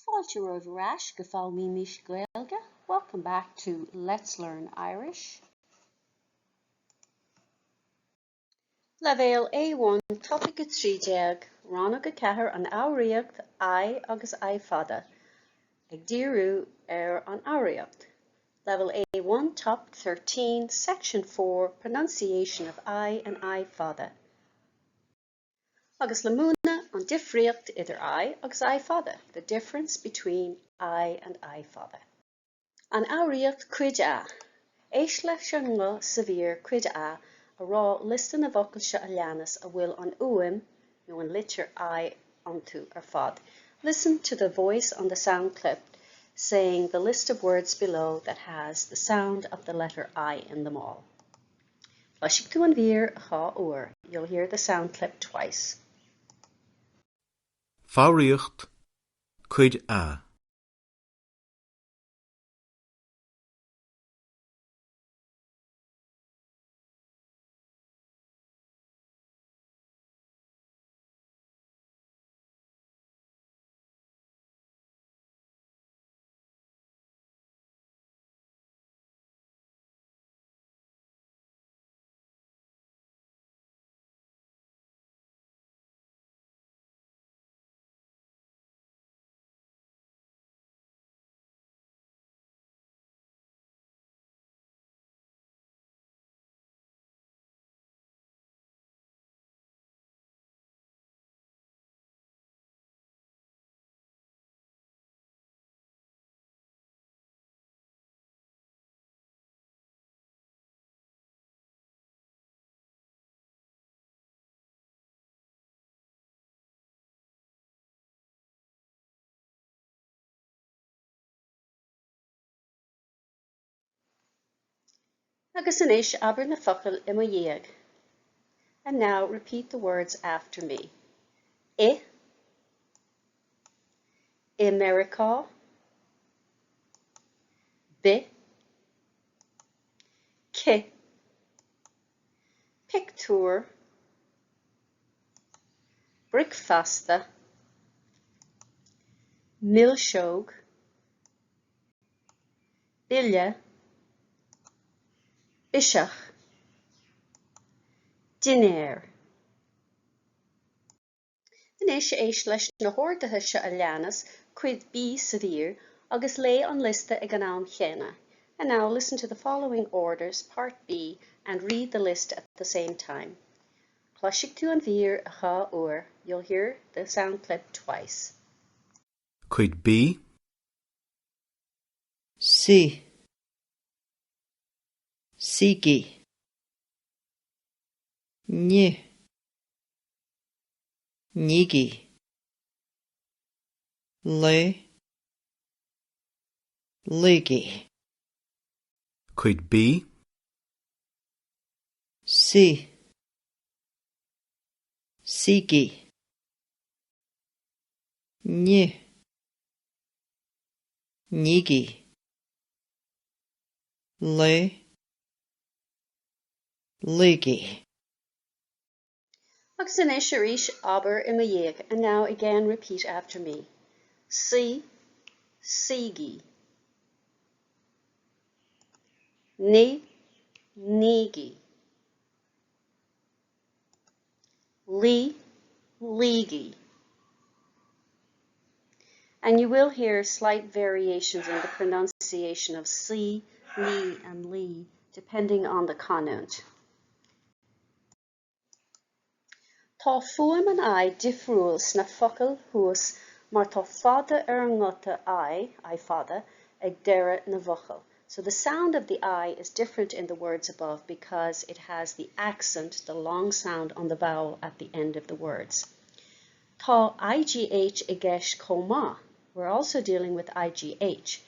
Fáilte romhaibh ar ais go Foghlaimímis Gaeilge, Welcome back to Let's Learn Irish. Leibhéal A1, Topaic 13, Rannóg 4, An Fhoghraíocht, I agus I fada, ag díriú ar an fhoghraíocht. Level A1, Topic 13, Section 4, Pronunciation of I and I fada. Agus le múineadh an difríocht idir I agus I fada, the difference between I and I fada. An Fhoghraíocht, Cuid A. Éist leis an nguth sa mhír, Cuid A, ag rá liosta na bhfocal seo a leanas a bhfuil an fhuaim nó an litir I iontu ar fad. Listen to the voice on the sound clip saying the list of words below that has the sound of the letter I in them all. Cloisfidh tú an mhír dhá uair, you'll hear the sound clip twice. Foghraíocht, Cuid A. Agus anois abair na focail i mo dhiaidh. And now repeat the words after me. I I Meiriceá B C pictiúr bricfeasta milseog bille biseach dinnéar. Anois éist leis na horduithe seo a leanas, Cuid B sa mhír, agus léigh an liosta ag an am chéanna. And now listen to the following orders, Part B, and read the list at the same time. Cloisfidh tú an mhír dhá uair, you'll hear the sound clip twice. Cuid B. C. Suígí. Nigh. Nígí. Luigh. Luígí. Cuid B. C. Suígí. Nigh. Nígí. Luigh. Luígí. Agus anois arís abair i mo dhiaidh, and now again repeat after me. Suigh, suígí. Nigh, nígí. Luigh, luígí. And you will hear slight variations in the pronunciation of suigh, nigh and luigh depending on the canúint. Tá fuaim an I difriúil sna focail thuas mar tá fada ar an nguta I, I fada, ag deireadh na bhfocal. So the sound of the I is different in the words above because it has the accent, the long sound on the vowel at the end of the words. Tá IGH i gceist chomh maith. We're also dealing with IGH.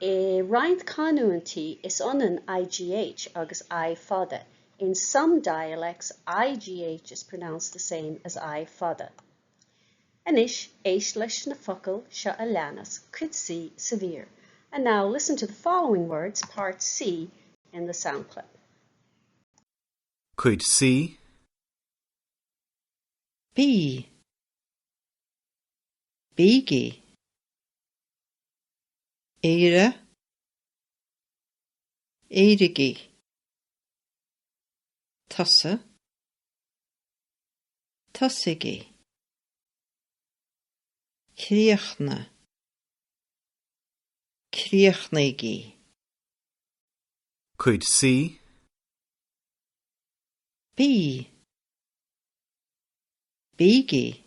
I roinnt canúintí is ionann IGH agus I fada. In some dialects, IGH is pronounced the same as I fada. Anois, éist leis na focail seo a leanas, Cuid C sa mhír. And now listen to the following words, part C, in the sound clip. Cuid C. Bí. Bígí. Éire, Éirigí. Tusa, Tosaígí. Críochnaigh, Críochnaígí. Cuid C. Bí. Bígí.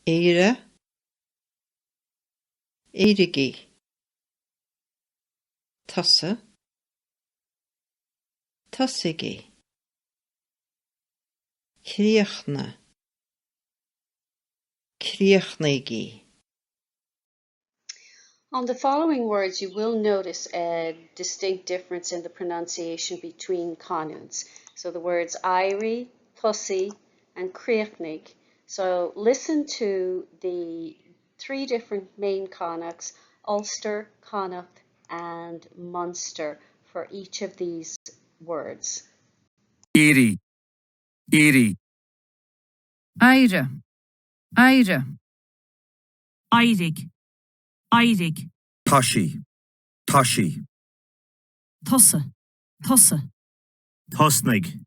Éire. Éirigí. Tusa. Tosaígí. Críochnaigh. Críochnaígí. On the following words, you will notice a distinct difference in the pronunciation between canúints. So the words éirigh, tosaigh, and críochnaigh. So listen to the three different main canúints, Ulster, Connacht, and Munster, for each of these words. Éirigh, éirigh. Éire, Éire. Éirigh, éirigh. Tosaigh, tosaigh. Tusa, tusa. Tosnaigh,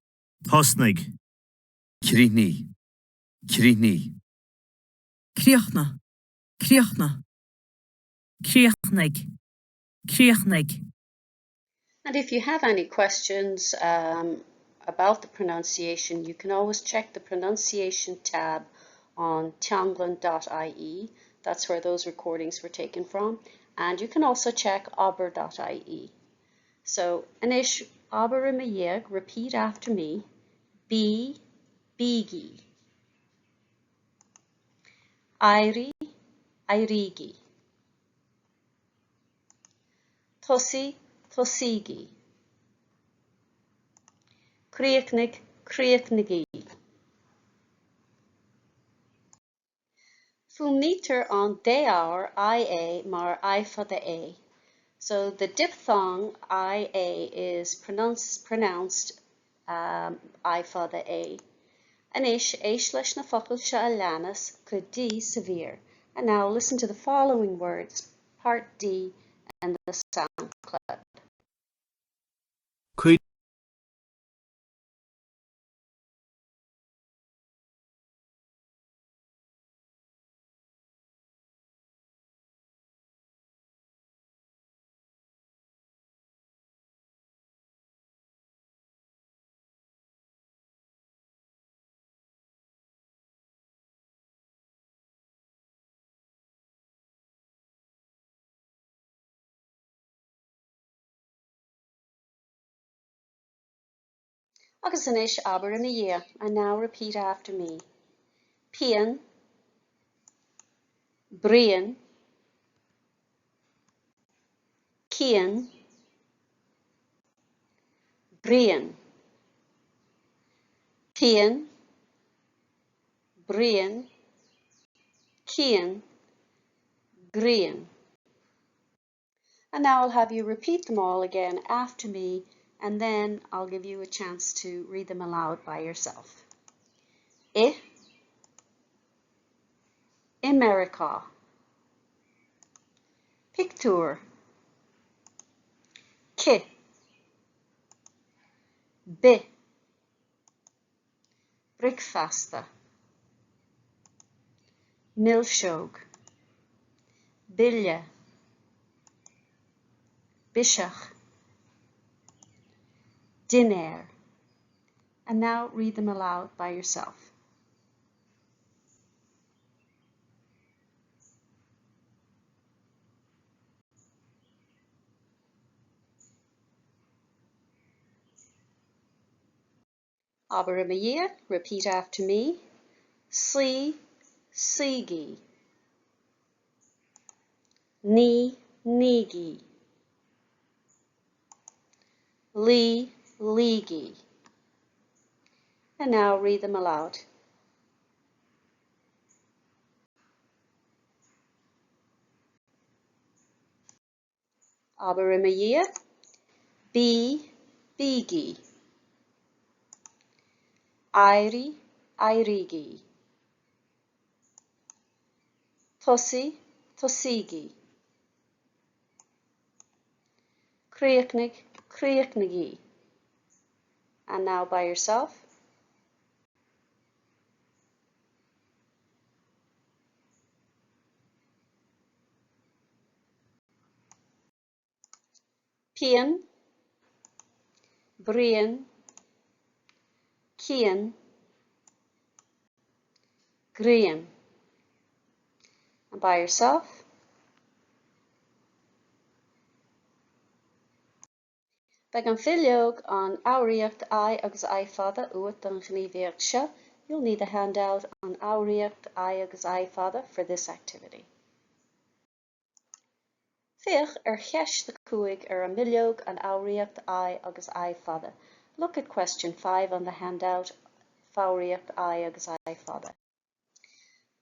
tosnaigh. Críochnaigh, críochnaigh. Críochnaigh, críochnaigh. Críochnaigh, críochnaigh. And if you have any questions um, about the pronunciation, you can always check the pronunciation tab on teanglann.ie. That's where those recordings were taken from. And you can also check abair.ie. So, anois, abair i mo dhiaidh, repeat after me. Bí, bígí. Éirigh, éirígí. Tosaigh, tosaígí. Críochnaigh, críochnaígí. Fuaimnítear an défhoghair IA mar I fada A. So the diphthong IA is pronounced um, I fada A. Anois, éist leis na focail seo a leanas, cuid D sa mhír. And now listen to the following words, part D in the sound clip. Cuid Agus anois abair i mo dhiaidh, and now repeat after me. Pian, Brian, Cian, Grian. Pian, Brian, Cian, Grian. And now I'll have you repeat them all again after me, and then I'll give you a chance to read them aloud by yourself. I, i Meiriceá. Pictiúr. Cith. Bith. Bricfeasta. Milseog. Bille. Biseach. Dinnéar. And now read them aloud by yourself. Abair i mo dhiaidh, repeat after me. Suigh, suígí. Nigh, nígí. Luigh, luígí. And now read them aloud. Abair i mo dhiaidh. Bí, bígí. Éirigh, éirígí. Tosaigh, tosaígí. Críochnaigh, críochnaígí. And now by yourself. Pian, Brian, Cian, Grian. And by yourself. Beidh an bhileog an fhoghraíocht I agus I fada uait don ghníomhaíocht seo. You'll need the handout on fhoghraíocht I agus I fada for this activity. Féach ar cheist a 5 ar an mbileog an fhoghraíocht I agus I fada. Look at question 5 on the handout foghraíocht I agus I fada.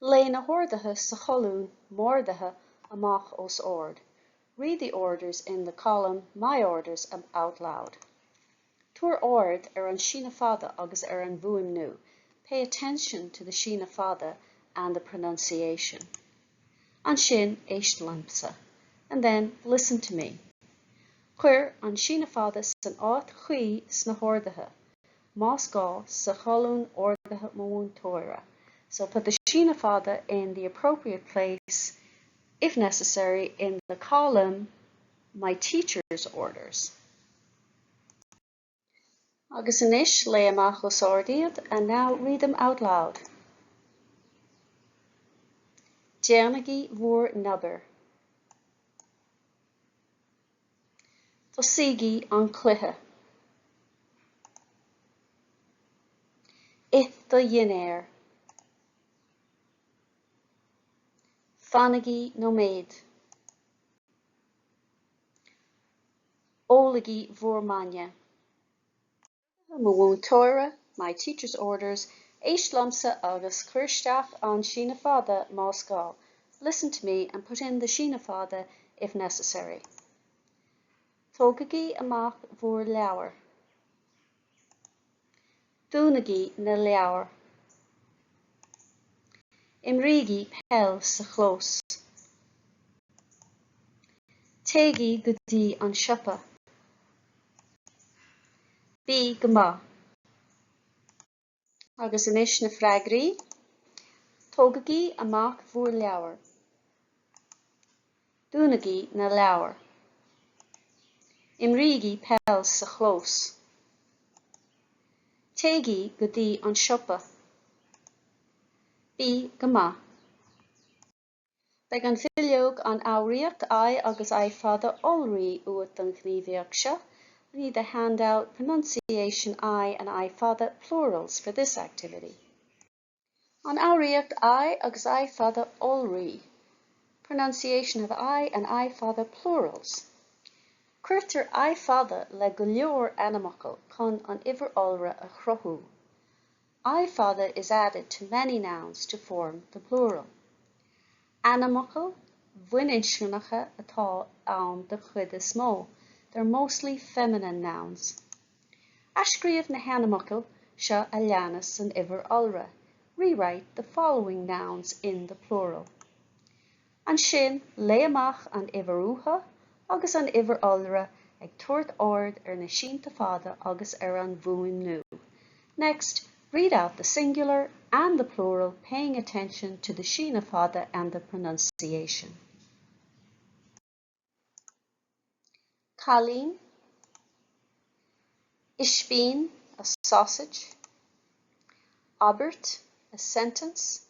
Léigh na horduithe sa cholún M'orduithe amach os ard. Read the orders in the column My orders out loud. Tabhair aird ar an síneadh fada agus ar an bhfuaimniú. Pay attention to the síneadh fada and the pronunciation. Ansin éist liomsa. And then listen to me. Cuir an síneadh fada san áit chuí sna horduithe, más gá sa cholún Orduithe mo Mhúinteora. So put the síneadh fada in the appropriate place, if necessary, in the column My teacher's orders. Agus anois léigh amach os ard iad, and now read them out loud. Déanaigí bhur n-obair. Tosaígí an cluiche. Ith do dhinnéar. Fanaigí nóiméad. Ólaigí bhur mbainne. Orduithe mo mhúinteora, My teacher's orders, Éist liomsa agus cuir isteach an síneadh fada más gá. Listen to me and put in the síneadh fada if necessary. Tógaigí amach bhur leabhair. Dúnaigí na leabhair. Imrígí peil sa chlós. Téigí go dtí an siopa. Bí go maith. Agus anois na freagraí. Tógaigí amach bhur leabhair. Dúnaigí na leabhair. Imrígí peil sa chlós. Téigí go dtí an siopa. Bí go maith. Beidh an bhileog an fhoghraíocht I agus I fada iolraí uait don ghníomhaíocht seo. You need the handout pronunciation I and I fada plurals for this activity. An fhoghraíocht I agus I fada iolraí. Pronunciation of I and I fada plurals. Cuirtear I fada le go leor ainmfhocal chun an uimhir iolra a chruthú. I fada is added to many nouns to form the plural. Ainmfhocail bhaininscneacha atá ann den chuid is mó. They're mostly feminine nouns. Athscríobh na hainmfhocail seo a leanas san uimhir iolra. Rewrite the following nouns in the plural. Ansin, léigh amach an uimhir uatha agus an uimhir iolra ag tabhairt aird ar na sínte fada agus ar an bhfuaimniú. Next, read out the singular and the plural, paying attention to the síneadh fada and the pronunciation. Cailín, Ispín, a sausage, Abairt, a sentence,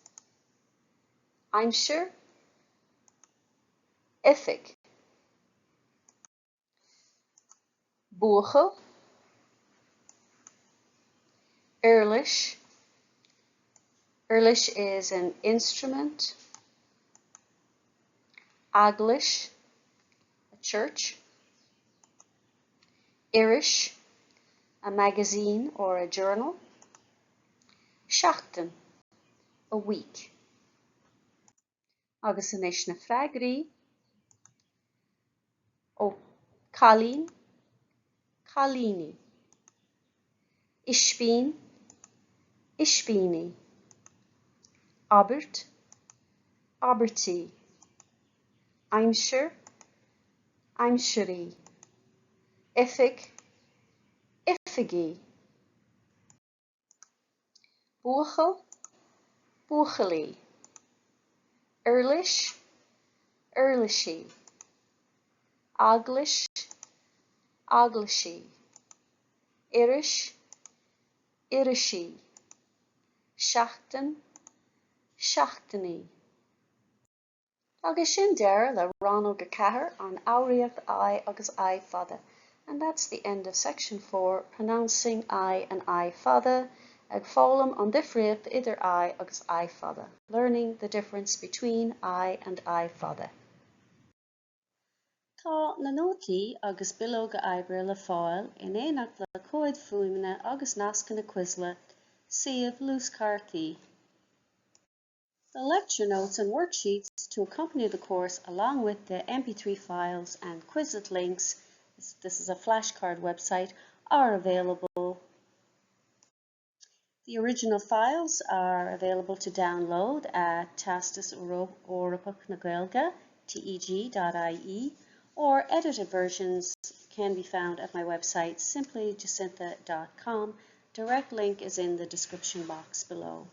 Aimsir, Oifig. Buachaill, Uirlis, Uirlis is an instrument, Eaglais, a church, Iris, a magazine or a journal, Seachtain, a week. Agus anois na freagraí ó cailín, cailíní, ispín, ispíní, abairt, abairtí, aimsir, aimsirí. Oifig, oifigí. Buachaill, buachaillí. Uirlis, uirlisí. Eaglais, eaglaisí. Iris, irisí. Seachtain, seachtainí. Agus sin deireadh le rannóg 4 an fhoghraíocht I agus I fada. And that's the end of section 4, pronouncing I and I fada, ag foghlaim an difríocht idir I agus I fada, learning the difference between I and I fada. Tá na nótaí agus bileoga oibre le fáil in éineacht le comhaid fuaime agus nascanna Quizlet, suíomh luaschártaí. The lecture notes and worksheets to accompany the course along with the MP3 files and Quizlet links, this is a flashcard website, are available. The original files are available to download at Teastas Eorpach na Gaeilge, teg.ie, or edited versions can be found at my website simplyjacintha.com. Direct link is in the description box below.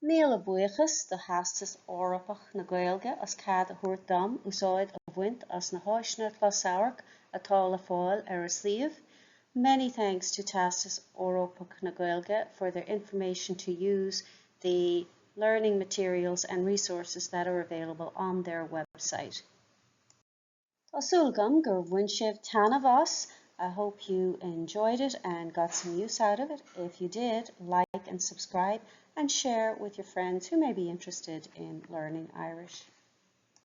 Míle buíochas do Theastas Eorpach na Gaeilge as cead a thabhairt dom úsáid a bhaint as na háiseanna closamhairc atá le fáil ar a suíomh. Many thanks to Teastas Eorpach na Gaeilge for their information to use the learning materials and resources that are available on their website. Tá súil agam gur bhain sibh taitneamh as. I hope you enjoyed it and got some use out of it. If you did, like and subscribe and share with your friends who may be interested in learning Irish.